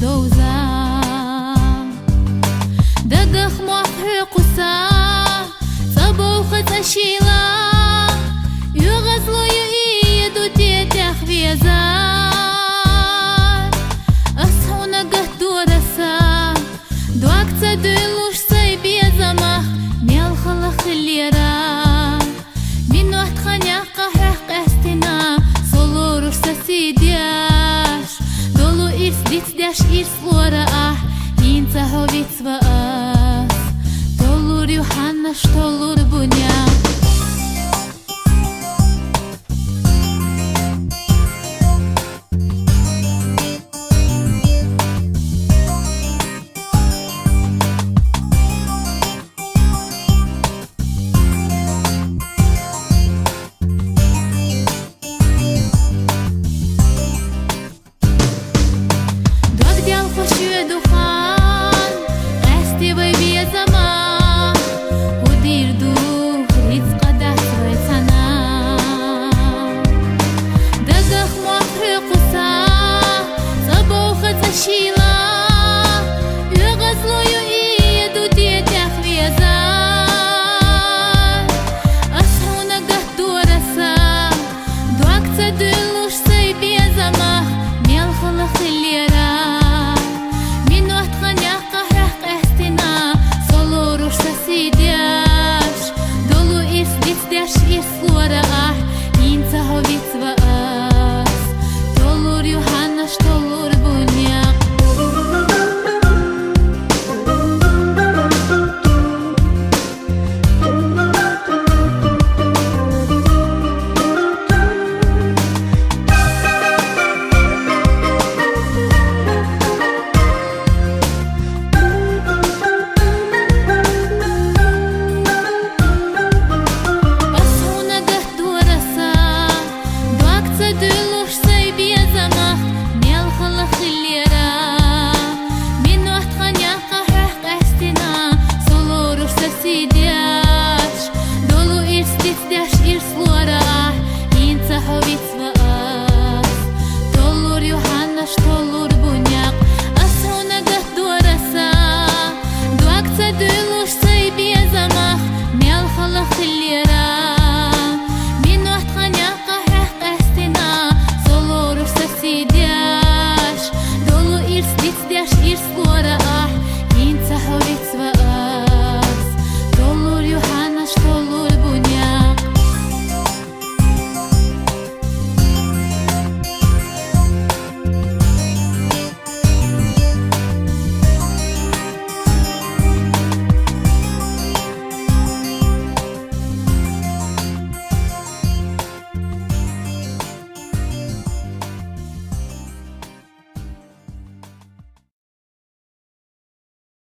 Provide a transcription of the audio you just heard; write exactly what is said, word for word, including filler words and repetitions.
довза. Дагах мох хьоькхуса, цӀа бовха цӀа шийла, оьгӀазло ю и ду тӀетӀех веза. Ас хьуна гатдора са, дог ца дуьйлуш сай безамах, мел хала хиллера. Минот хан яккха хьоьх къаьстина, со лоруш са сий деш. Долу ирс дицдеш ирс лора ахь, хӀинца хьо вицва ас. Толур ю хьаннаш, толур бу нах,